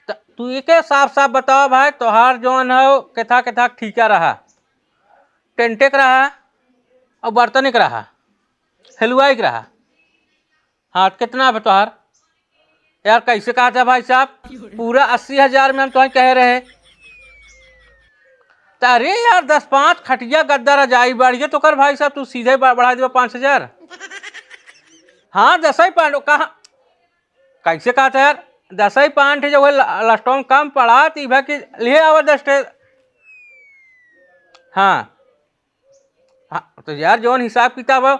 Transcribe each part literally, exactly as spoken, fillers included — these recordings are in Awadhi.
त तू एके साफ साफ बतावा भाई, तोहार जौन हौ केथा केथा क ठीका रहा, टेंटे क रहा अउर बर्तने क रहा, हलुवाई क रहा। हाँ, त केतना बा तोहार? यार, कैसे कहत है भाई साहब, पूरा अस्सी हजार में हम तोहैं कहे रहे। त अरे यार, दस पाँच खटिया गद्दा रजाई बढ़िया तो कर भाई साहब, तू सीधे बा-, बढ़ा देबा पाँच हजार। हाँ, दसई पाँच, कहाँ, कैसे कहत है यार, दसई पाँच है, जब वह ल-, लस्टों कम पड़ा, त ई भा कि लिहे आवा दस ठे। हाँ। हाँ, तो यार, जौन हिसाब किताब है,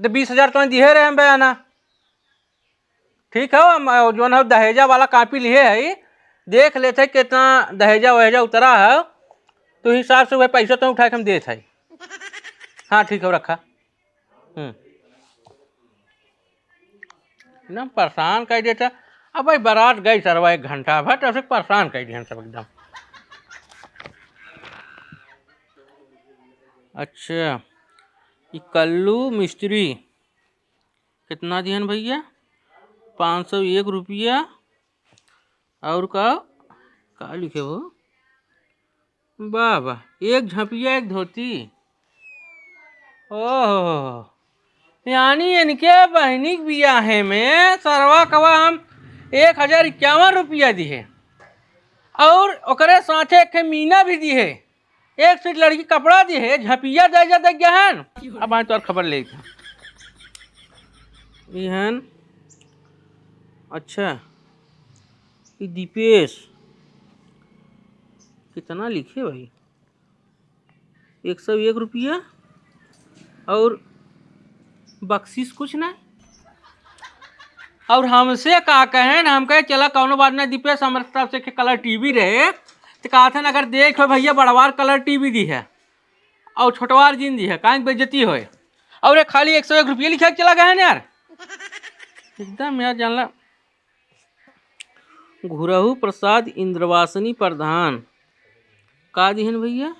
तो बीस हजार तो दिहे रहे हम बयाना। ठीक है, हम, अ, जौन है दहेजा वाला कापी लिहे है, देख लेते हैं कितना दहेजा वहेजा उतरा है, तो हिसाब से वह पैसा तो उठा के हम देत है। हाँ, ठीक है, रखा। हम्म। एकदम परेशान कर देता। अब भाई, बारात गई सरवा एक घंटा भर, तो उसे परेशान कर दिहन सब एकदम। अच्छा, ई कल्लू मिस्त्री कितना दिहन भैया? पाँच सौ एक रुपया। और का, का लिखे हो? वाह, वाह, एक झपिया, एक धोती। ओहो, यानी इनके बहिनी के बियाहे में सरवा कवा हम एक हजार इक्यावन रुपया दिहे और ओकरे साथे एक ठे मीना भी दिहे, एक सेट लड़की कपड़ा दिहे, झपिया दे जा दे गया है न। अब आए तो और खबर ले था। ई हन, अच्छा, ई दीपेश कितना लिखे भाई? एक सौ एक रुपया और बख्शिश कुछ ना। और हमसे का कहेन, हम कहे, "चला, कौनो बात ना, दीपेश, हमरे तरफ से एक कलर टीवी रहे।" तो कहत हन, "अगर देख हो भैया, बड़वार कलर टीवी दिहे और छोटवार जिन दिहे, काहे कि बेइज्जती होए।" और ये खाली एक सौ एक रुपया लिखे के चला गए हैं यार। एकदम यार, जानला, घुरहू प्रसाद इंद्रवासिनी प्रधान का दिहन भैया?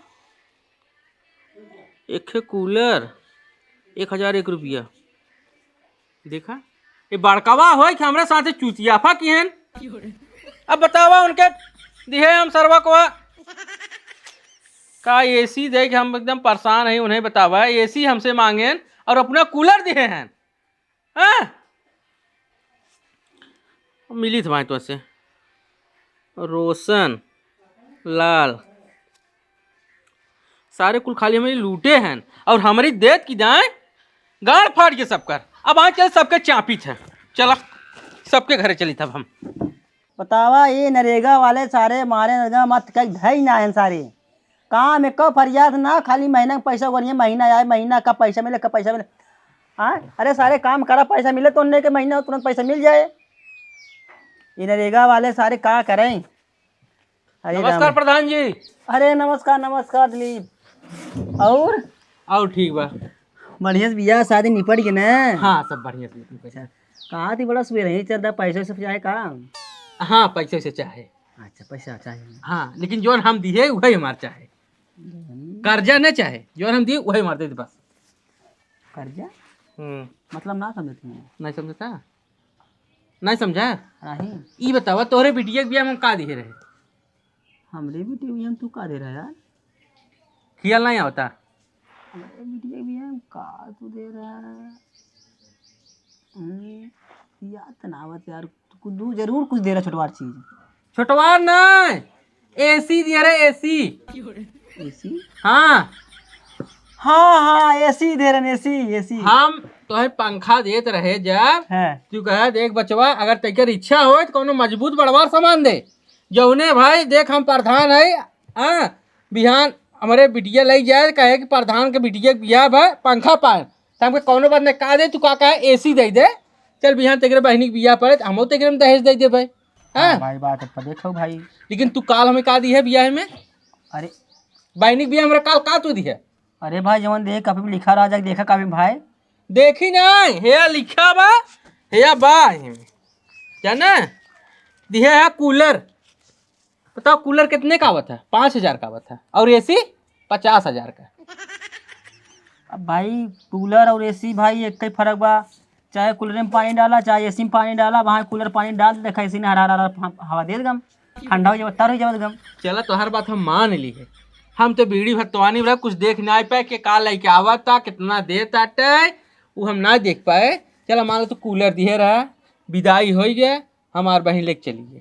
एक ठे कूलर, एक हजार एक रुपया। देखा, ये बड़कवा होय कि हमरे साथे चुतियाफा किहन। अब बतावा, उनके दिहे हम सरवा को का एसी दे के हम एकदम परेशान है। उन्हें बतावा, एसी हमसे मांगेन और अपना कूलर दिहे हैं। हाँ? मिली थवाए तो ऐसे। रोशन लाल। सारे कुल खाली हमरी लूटे हैं और हमरी देत की जाए गाड़ फाड़ के सब कर। अब आए चल सबके चापी थे। चला, सबके घरे चली तब हम। बतावा, ये नरेगा वाले सारे मारे नरेगा मत कई धई ना हैं सारे। काम एको फरियाद ना, खाली महीना का पैसा ओरिए, महीना आए, महीना का पैसा मिले, का पैसा मिले। हाँ, अरे सारे काम करा, पैसा मिले तो उनने के महीना तुरंत पैसा मिल जाए। ये नरेगा वाले सारे का करें? अरे नमस्कार राम। प्रधान जी। अरे नमस्कार, नमस्कार दिलीप। और? और ठीक बा। बढ़िया से बियाह शादी निपट के ना? हाँ, सब बढ़िया से निपट के। अच्छा, कहा थी बड़ा सुबह रही चल रहा, पैसा वैसा चाहे का? हाँ, पैसा वैसा चाहे। अच्छा, पैसा चाहे। हाँ, लेकिन जौन हम दिए, वही हमार चाहे। हम्म। कर्जा न चाहे, जौन हम दिए, वही हमार दे दे बस। कर्जा? हम्म। मतलब ना समझती हूँ। नहीं समझता? नहीं समझा? नहीं। ई बतावा, तोहरे बिटिया के बियाह में हम का दिए रहे? हमरे बिटिया के बियाह में तू का दे रहा यार? खियाल नहीं आवता? हमरे बिटिया के बियाह में का तू दे रहा है? हम्म, याद तो ना आवत यार। तू कुछ दू, जरूर कुछ दे रहा छोटवार चीज। छोटवार नहीं, एसी दिए रहे, एसी। एसी? हाँ। हाँ, हाँ, एसी दे रहे, एसी, एसी। हम तोहे पंखा देत रहे जब, हाँ। तू कहे, "देख बचवा, अगर तेकर इच्छा होय तो कौनो मजबूत बड़वार सामान दे।" जौने भाई, देख हम प्रधान है, हाँ, बिहान हमरे बिटिया लई जाए, कहे कि प्रधान के बिटिया के बियाह बा, पंखा पाए। तो हमके कौनो बात नहीं, का दे, तू का कहे, एसी दे दे। चल बिहान तेकरे बहिनी के बियाह पड़े, तो हमहू तेकरे में दहेज दे दे भाई। हाँ? हाँ भाई, बात तो देखो भाई। लेकिन तू काल हमें का दी है बियाह में? अरे। बहिनी के बियाह हमरा काल का तू दी है? अरे भाई, जवन देख कॉपी में लिखा रहा, जाके देखा कॉपी में भाई। देखी नहीं, हेया लिखा बा, हेया बा एमे। जाना? दिहे है कूलर। बताओ, कूलर कितने का आवत है? पाँच हजार का आवत है। और एसी पचास हजार का। अब भाई, कूलर और एसी भाई, एक ही फर्क बा। चाहे कूलर में पानी डाला, चाहे एसी में पानी डाला, वहाँ कूलर पानी डाल दे, देखा एसी ने हरा हरा हरा हवा दे देगम, ठंडा हो जावा, तर हो जावा एकदम। चला, तोहार बात हम मान ली है। हम तो बीड़ी भत्तवानी वाला कुछ देख ना पाए कि का लेके आवता, कितना दे ताटे, वो हम ना देख पाए। चला, मान लो तू कूलर दिए रहा, विदाई हो गया, हमार बहिन लेके चली गई,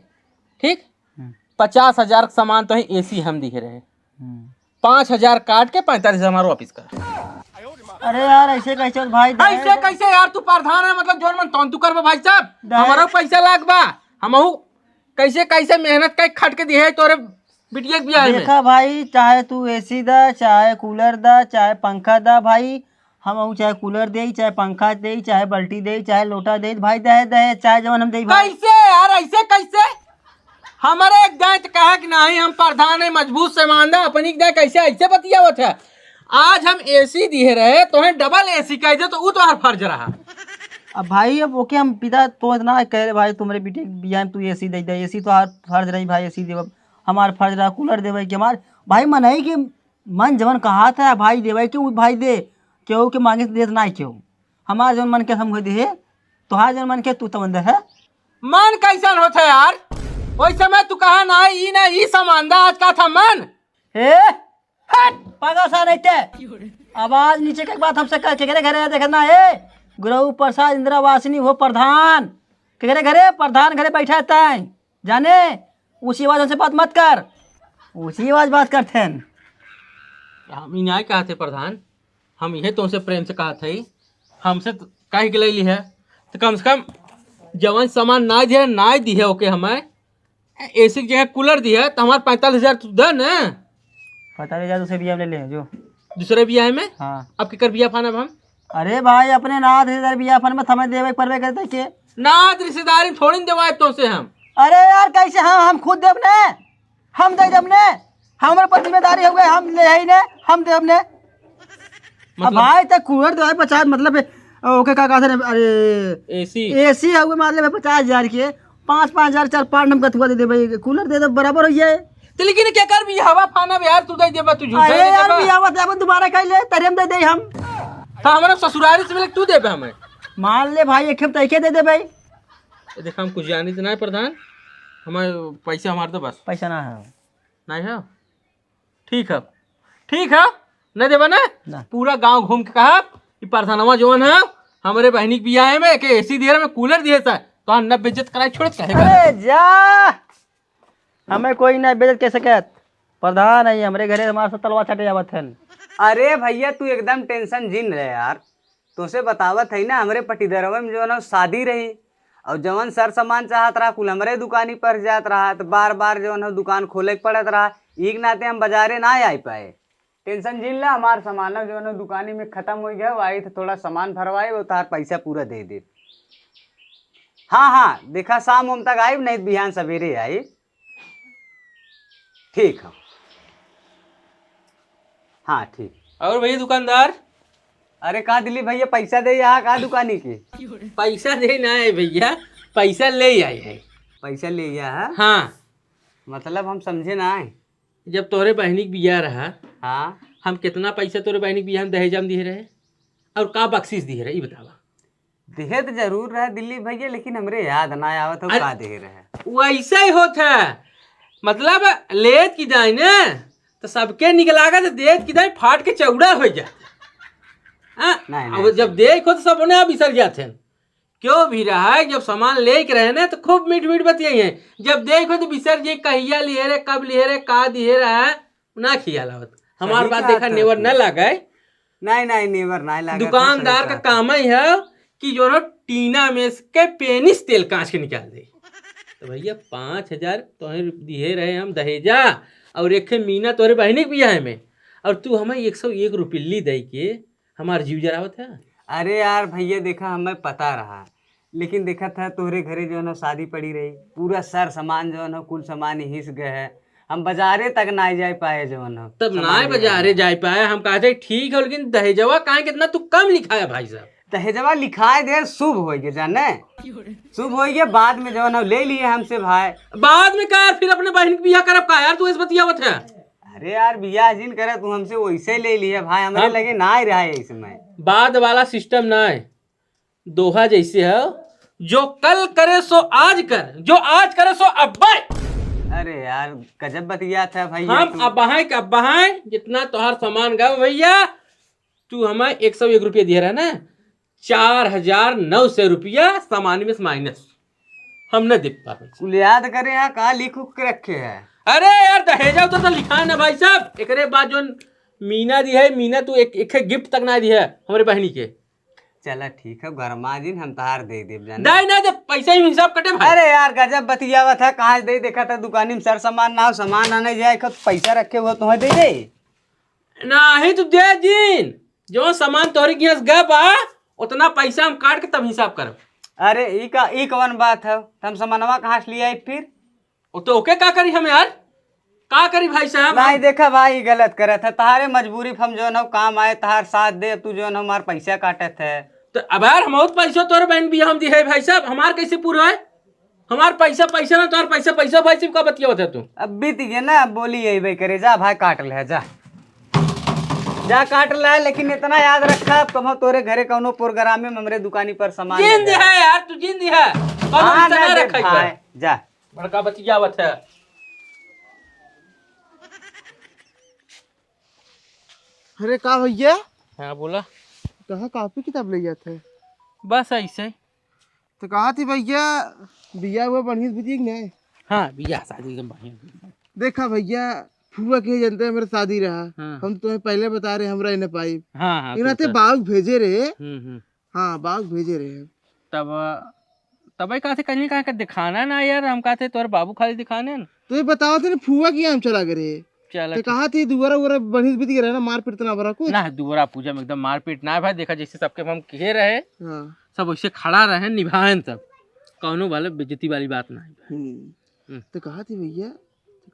ठीक? हम्म। पचास हजार का सामान तो ही एसी हम दिए रहे, हम्म। पाँच हजार काट के पैंतालीस हजार हमारे वापिस कर। अरे यार, ऐसे कैसे भाई? ऐसे कैसे यार, तू प्रधान है, मतलब जौन मन तौन तू करबा भाई साहब, हमारा पैसा लाग बा, हमहू कैसे कैसे मेहनत कर खट के दिए तोरे बिटिया के बियाह में। देखा भाई, चाहे तू एसी दा, चाहे कूलर दा, चाहे पंखा दा भाई, हमहू चाहे कूलर देई, चाहे पंखा देई, चाहे बाल्टी देई, चाहे लोटा देई, भाई दहे दहे, चाहे जवन हम देई भाई। कैसे यार, ऐसे कैसे? हमारे एक दांत कहा कि नहीं, हम प्रधान है, मजबूत सामान दा, अपनी एक दांत कैसे ऐसे बतियावत है? आज हम एसी दिए रहे, तोहे डबल एसी कह दे, तो ऊ तोहार फर्ज रहा। अब भाई, अब ओके हम पिता तो इतना कह रहे भाई, तुम्हारे बेटे के बियाह में तू एसी दे दे, एसी तोहार फर्ज रही भाई, एसी देव, हमार फर्ज रहा कूलर देवे के हमार। भाई, मनई के मन जवन कहा था भाई देवे के, ऊ भाई दे, केहू के मांगे से देत ना केहू। हमार जवन मन के हम दे, तोहार जवन मन के तू तवन दे है। मन कैसन होत है यार? ओइ समय तू कहा ना, ई ना, ई सामान दा, आज का था मन? ए, हट, पागल सा नहीं ते। आवाज नीचे के बात हमसे कर, केकरे घरे है, देखत ना, ए, गुरु प्रसाद इंदिरा वासिनी हो प्रधान। केकरे घरे? प्रधान घरे बैठा है तैं। जाने, ऊंची आवाज हमसे बात मत कर। ऊंची आवाज बात करते हैं। हम ई नाय कहते प्रधान, हम इहे तुमसे प्रेम से कहत हई, हमसे त-, काहे के लैली है? तो कम से कम जवन सामान ना दिहे, ना दिहे ओके हमें, एसी की जगह कूलर दिहे, तो हमार पैंतालीस हजार तू दे न। पैंतालीस हजार दूसरे बियाह में ले ले, जो। दूसरे बियाह में? हाँ। अब केकर बियाह फानब हम? अरे भाई, अपने नाथ इधर बियाह फानब, हमें देवे के परबे करते के? नाथ रिश्तेदारी में थोड़ी न देवाए तुमसे हम। अरे यार, कैसे हम, हम खुद देब ने, हम दे देब ने, हमरे पर जिम्मेदारी हो गए, हम ले आई ने, हम देब ने। अब मतलब? भाई, ते कूलर दे भाई पचास, मतलब, ओके, का कहते हैं, अरे, एसी। एसी है, वो मतलब पचास हजार के, पाँच, पाँच हजार, चार, पाँच हम कथुआ दे दे भाई, कूलर दे दे, बराबर हो जाए। तो लेकिन क्या कर भी हवा फाना बे यार, तू दे देबा, तू झूठा अरे दे यार, देबा। भी हवा दे, दोबारा कह ले, तेरे हम दे दे हम। तो हमारा ससुरारी से मिले, तू देबे हमें। मान ले भाई, एक हम तैके दे दे भाई। ये देख, हम कुछ जानी तो नहीं प्रधान, हमारे पैसा हमारे तो बस। पैसा ना है। नहीं है? ठीक है, ठीक है, नहीं देबा ना? ना। पूरा गांव घूम के कहा कि प्रधानवा जवन है, हमरे बहनी के बियाह में एक एसी दिए रहे, कूलर दिए सा, तो हम न बेइज्जत कराई छोड़त कहे का? अरे जा, हमें कोई ना बेइज्जत कह सकत। प्रधान है हमरे घरे, हमारे से तलवा चाटे आवत हन। अरे भैया, तू एकदम टेंशन जिन रहे यार। तोसे बतावत है ना, हमरे पटीदरवा में जवन है शादी रही, और जवन सर सामान चाहत रहा, कुल हमरे दुकानी पर जात रहा, तो बार बार जवन है दुकान खोले के पड़त रहा, ई के नाते हम बाजारे ना आ पाए। टेंशन जिन ला, हमार सामान जवन है दुकानी में खत्म हो गया, आई तो थोड़ा सामान भरवाए, वो तार पैसा पूरा दे दे। हाँ, हाँ, देखा, शाम उम तक आई, नहीं तो बिहान सवेरे आई। ठीक है। हाँ, ठीक। और भैया दुकानदार? अरे का दिलीप भैया, पैसा दे यहाँ का दुकानी के? पैसा दे ना है भैया, पैसा ले आए हैं। पैसा ले गया है? हाँ। मतलब हम समझे ना है। जब तोहरे बहनी के बियाह रहा, हाँ। हम कितना पैसा तोरे बहनी के बियाह में दहेजा में दिए रहे और का बख्शीश दिए रहे, ई बतावा। देहे तो जरूर रहे दिलीप भैया, लेकिन हमरे याद ना आवत हो अरे, का देहे रहे। वैसे ही होत है, मतलब लेत की जाए ने तो सबके निक लागत, देत की जाए फाट के चौड़ा हो जात। हाँ, नहीं, अब नहीं, जब नहीं। देखो तो सब उन्हें बिसर जाते हैं। क्यों भी रहा है, जब सामान लेके रहे ना तो खूब मीठ मीठ बतियाई है, जब देखो तो बिसर जाए कहिया लिए रे, कब लिए रे, का दिए रहा है, ना खियाल आवत। हमार सही बात कहा देखा, था नेवर तू। ना लागे। नहीं, नहीं, नेवर ना लागे, दुकानदार सही का कहा था। काम ही है कि जो है टीना में से के पेनिस तेल कांच के निकाल दे। तो भैया, पाँच हजार तोहे दिए रहे हम दहेजा, और एक मीना तोरे बहनी के बियाह में, और तू हमें एक सौ एक रुपये दे के हमार जीव जरावत है। अरे यार भैया, देखा, हमें पता रहा, लेकिन देखा था तोहरे घरे जो है ना शादी पड़ी रही, पूरा सर सामान जो है ना, कुल सामान हिस गए है, हम बाजारे तक ना जाए पाए जो है ना, तब सामान ना लेवे बाजारे ला। जाए पाए, हम कहा थे ठीक है, लेकिन दहेजवा काहे कितना तू कम लिखाया भाई साहब? दहेजवा लिखाए दे, शुभ हो गए जाने, शुभ हो गए, बाद में जो है ना ले लिए हमसे भाई। बाद में का यार, फिर अपने बहन के बियाह करब का यार, तू ऐसे बतियावत है। अरे यार, बियाह जिन करे तू हमसे, वैसे ले लिए भाई, हमरे हम लगे ना ही रहा है इस समय। बाद वाला सिस्टम ना है। दोहा जैसे है, जो कल करे सो आज कर, जो आज करे सो अब्बे। अरे यार, गजब बतियात है भैया हम तू। अब्बहाय के अब्बहाय, जितना तोहार सामान गवा भैया, तू हमें एक सौ एक रुपया दिया रहा ना, चार हजार नौ सौ रुपया सामान में से माइनस, हम न दे पावे। कुल याद करे हैं, का लिख उख के रखे हैं? अरे यार, दहेजा तो, तो लिखा ना भाई साहब। एकरे बाद जोन मीना दी है, मीना तू एक, एक गिफ्ट तक ना दी है हमरे बहनी के। चला ठीक है, गरमा जिन, हम तहार दे देब जाने। दे ना दे, पैसा ही हिसाब कटे भाई। अरे यार, गजब बतियावत है, कहाँ से दे, देखा था दुकानी में सर सामान ना हो, सामान आने जाए, खुद पैसा रखे हुआ तुम्हें दे दे। नाही तू दे जिन, जो सामान तोहरे के यहाँ से गए बा, उतना पैसा हम काट के तब हिसाब करब। अरे ई का, ई कवन बात है? त हम सामानवा कहाँ से ले आई फिर? ओ तो ओके का करी हम यार, का करी भाई साहब? नहीं देखा भाई, ई गलत करत है। तहारे मजबूरी पे हम जौन हो काम आए, तहार साथ दे, तू जौन हमार पैसा काटत है। तो अब यार हम बहुत पैसा तोरे बहन बियाह में दिए है भाई साहब, हमार कैसे पूरा है? हमार पैसा पैसा ना, तोर पैसा पैसा भाई साहब, का बतियावत है तू? अब बीत गए ना, अब बोली यही भाई करे, जा भाई काट ले, जा। जा काट ले, लेकिन इतना याद रखा, अब कभो तोरे घरे कौनो प्रोग्राम में हमरे दुकानी पर सामान जिंद ना जाए। है यार, तू जिंद है। कौनो हाँ, रिश्ता ना ना दे रखा भाई, इधर। जा। बड़का बतियावत है। अरे का भैया? हाँ, बोला। कहाँ कापी किताब ले जात है? बस ऐसे। तो कहा थी भैया, बिया हुआ बढ़िया से बीती कि नहीं? हाँ, बिया शादी एकदम बढ़िया। देखा भैया, फुआ के जनते मेरे शादी रहा। हाँ। हम तुम्हें पहले बता रहे, हमरा इन्हें पाई। हाँ, हाँ, इन्हें तू ते तो बाउक भेजे रहे। हम्म, हम्म। हाँ, बाउक भेजे रहे। तब, तब कहा थे कहीं कहाँ का दिखाना ना यार, हम कहा थे तोर बाबू खाली दिखाने न। तो ये बताओ थे ना, फुआ की हम चला गए रहे। चला तो ठीक। कहा थी दुआरा उआरा बढ़िया से बीत गया रहे ना, मारपीट इतना बड़ा कुछ? ना, दुआरा पूजा में एकदम मारपीट ना भाई, देखा जैसे सबके हम किए रहे, हाँ। सब वैसे खड़ा रहे, निभाएन सब, कौनो वाले बेइज्जती वाली बात ना है। हम्म। हम्म। तो कहा थी भैया,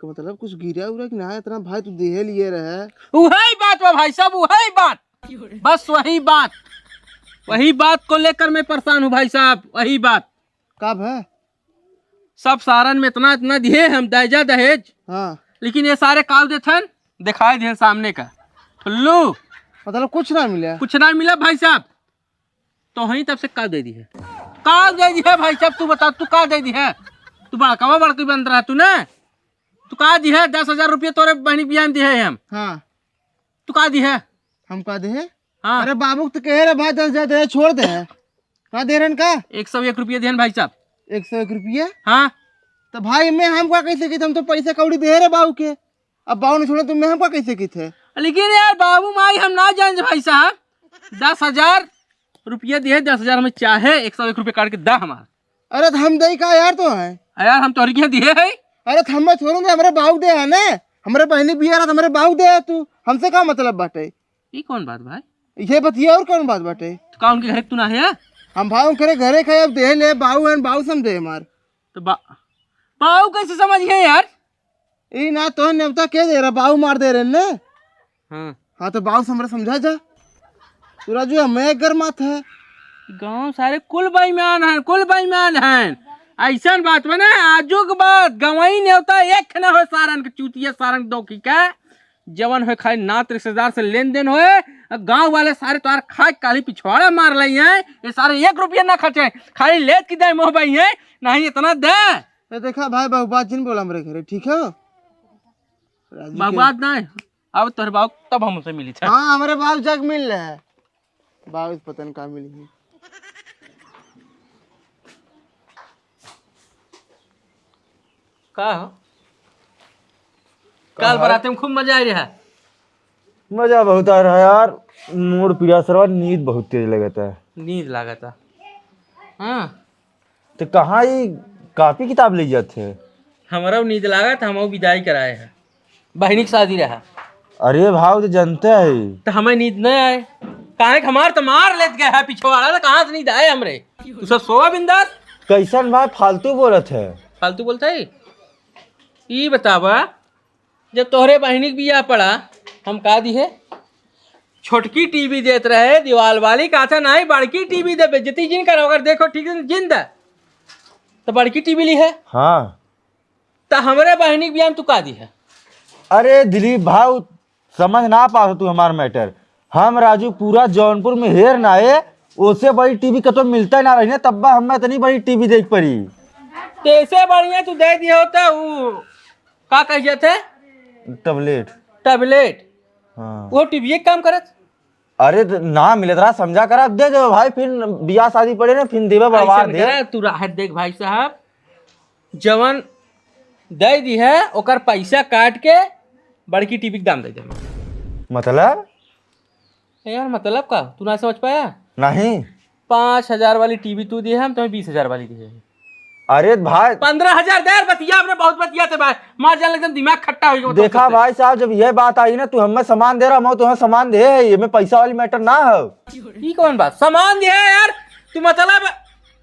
तो मतलब कुछ गिरा उरा कि ना, इतना भाई तू देहे लिए रहे। वही बात बा भाई साहब, वही बात, बस वही बात, वही बात को लेकर मैं परेशान हूँ भाई साहब, वही बात। कब है? सब सारन में इतना, इतना दिए हम दहेजा दहेज। हाँ। लेकिन ये सारे काल देथन, दिखाई दिए सामने का। ठुल्लू। मतलब कुछ ना मिला? कुछ ना मिला भाई साहब। तो वहीं तब से का दे दी है? का दे दी है भाई साहब, तू बता, तू का दे दी है? तू बड़कावा बड़की बन रहा तू ना? तू का दी है? दस हजार रुपये तोरे बहनी बियाह में दी है हम। हाँ। तू का दी है? हम का दे है? हाँ। अरे बाबू तो कहे रहे भाई, दस हजार दे, छोड़ दे है। का दे रहन का? एक सौ एक रुपये देहन भाई साहब। एक सौ एक रुपये? हाँ। तो भाई मैं हमका कैसे की, हम तो पैसा कौड़ी दे रहे बाबू के, अब बाबू ने छोड़ा तो मैं हमका कैसे की थे? लेकिन यार बाबू माई हम ना जान भाई साहब, दस हजार रुपया दिए, दस हजार में चाहे एक सौ एक रुपया काट के दा हमार। अरे तो हम दई का यार तो है? अरे यार हम तोहरी के दिए है। अरे तो हम छोड़ो ना, हमरे बाबू दे है ना, हमरे बहनी बिया रहा, हमरे बाबू दे है तू, हमसे का मतलब बाटे? ई कौन बात भाई? ये बतिया और कौन बात बाटे? तो का उनके घरे तू ना है? हम भाई उनके घरे खाए, अब दे ले, बाऊ हैं, बाऊ समझे हमार। तो बा-, बाऊ कैसे समझ गए यार? ई ना तो नेवता के दे रहा, बाऊ मार दे रहे ने। हाँ। हाँ, तो बाऊ से हमरा समझा जा। तू राजू, हमें एक गरमात है। गाँव सारे कुल बेईमान हैं, कुल बेईमान हैं। ऐसन बात बा ना, आजू के बाद गंवई नेवता एक ना हो सारन के, चूतिया सारन के दोखी के। जवन होए खाली नात रिश्तेदार से लेन देन होए, गाँव वाले सारे तोहार खाए काली पिछवाड़ा मार लई हैं। ये सारे एक रुपया ना खर्चे, खाली लेत की दे मोह बई हैं, नहीं इतना दे। ए, देखा भाई, बाबू बात जिन बोला हमरे घरे, ठीक है? राजू के बाबू बात नहीं, अब तोहरे बाबू तब हमसे मिली था। हाँ, हमरे बाबू जग मिल रहे हैं। बाबू से पता नहीं का मिली है। का हो? का काल हो? बराते में खूब मजा आई रहा। मजा बहुत आ रहा है यार। मोर पिया सरवा नींद बहुत तेज लगता है। नींद लागता। हाँ। तो कहाँ ई कापी किताब ले जात है? हमरा नींद लागत, हम विदाई कराए हैं। बहिनी के शादी रहा। अरे भाव तो जनते है। तो हमें नींद नहीं आए। काहे कि हमार तो मार लेत गए है पिछवाड़ा, तो कहाँ से नींद आए हमरे? तू सब सोवा बिंदास। कैसन भाई फालतू बोलत है? फालतू बोलत है? ई बतावा, जब तोहरे बहिनी के बियाह पड़ा, हम का दिहे? छोटकी टीवी देत रहे, दीवाल वाली, कहा था, "नहीं, बड़की टीवी दे, बेइज्जती जिन करो, अगर देखो ठीक से जिन दे।" तो बड़की टीवी ली है। हाँ। तो हमरे बहिनी के बियाह में तू का दिहे? अरे दिलीप भाव, समझ ना पावत तू हमार मैटर। हम राजू पूरा जौनपुर में हेर ना आए, ओसे बड़ी टीवी कतो मिलता ना रही ना, तब्बा हमें इतनी बड़ी टीवी देख पड़ी। तेसे बढ़िया तू दे दिया होता उ, का कह जाते? टैबलेट। टैबलेट। हाँ। वो टीवी एक काम करत। अरे त ना मिलत रहा, समझा करा, दे देबे भाई, फिर बियाह शादी पड़े ना, फिर देबे बड़वार ऐसे दे। करा, तू राहत देख भाई साहब, जवन दे दी है, ओकर पैसा काट के बड़की टीवी के दाम दे दे। मतलब? ए यार, मतलब का? तू ना समझ पाया? नहीं। पाँच हजार वाली टीवी तू दिए, हम तुम्हें बीस हजार वाली दिए। अरे भाई। पन्द्रह हजार दे यार, बतिया, हमने बहुत बतिया थे भाई। मार जान, एकदम दिमाग खट्टा हो गया, देखा भाई साहब, जब यह बात आई ना, तू हमें सामान दे रहा, मैं तुम्हें सामान दे है, ये में पैसा वाली मैटर ना हो। ई कौन बात? सामान दे है यार, तू मतलब,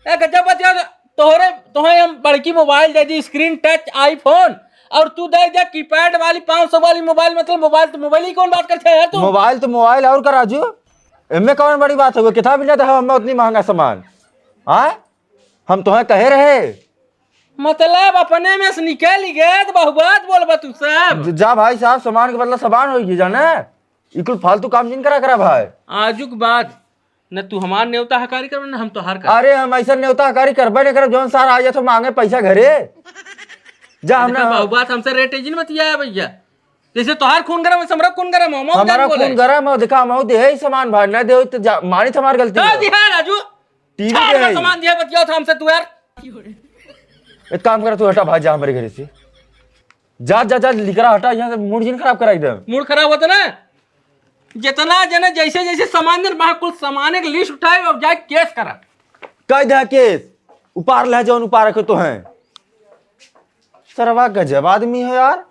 ए, गजब बतिया, तोहरे, तोहे हम बड़की मोबाइल दे दी, स्क्रीन टच आईफोन, और तू दे दे कीपैड वाली पाँच सौ वाली मोबाइल, मतलब मोबाइल तो मोबाइल ही, कौन बात करते हैं यार तू? मोबाइल तो मोबाइल और का राजू, एमे कौन बड़ी बात हो गई? कितना मिल जाता है हमें उतनी महंगा सामान? हाँ, हम तोहे कहे रहे। मतलब अपने में से निकल ही गए तो बहु बात बोलबा तू सब। ज-, जा भाई साहब, सामान के बदला सामान होई जाने, ई कुल फालतू काम जिन करा करा भाई। आजुक बाद न तू हमार नेवता हकारी कर, न हम तोहार कर। अरे, हम ऐसा नेवता हकारी करबे नहीं करब, जौन सार आ जात हो मांगे पैसा घरे। जा, हम देखा, ना बहु बात हमसे रेट जिन बतिया है भैया। जैसे तोहार खून गरम है, हमरा खून गरम हो, मौत हमारा जान बोले। खून गरम हो, देखा, हम दे ही सामान भाई, ना दे तो जा, मानी तो हमार गलती का हो। दिया राजू? टीवी छाड़ दे में है। सामान दिया, बतिया था हमसे तू यार। एक काम कर, तू हटा भाई, जा हमारे घरे से। जा, जा, जा, लिकरा हटा, यहाँ से मूड जिन खराब करा एकदम। मूड खराब होता ना, जितना जने जैसे जैसे सामान दे, वहाँ कुल सामान एक लिस्ट उठाए और जाए केस करा। कह दे केस, उपार ले जौन उपार रखे तो हैं। सरवा गजब आदमी हो यार,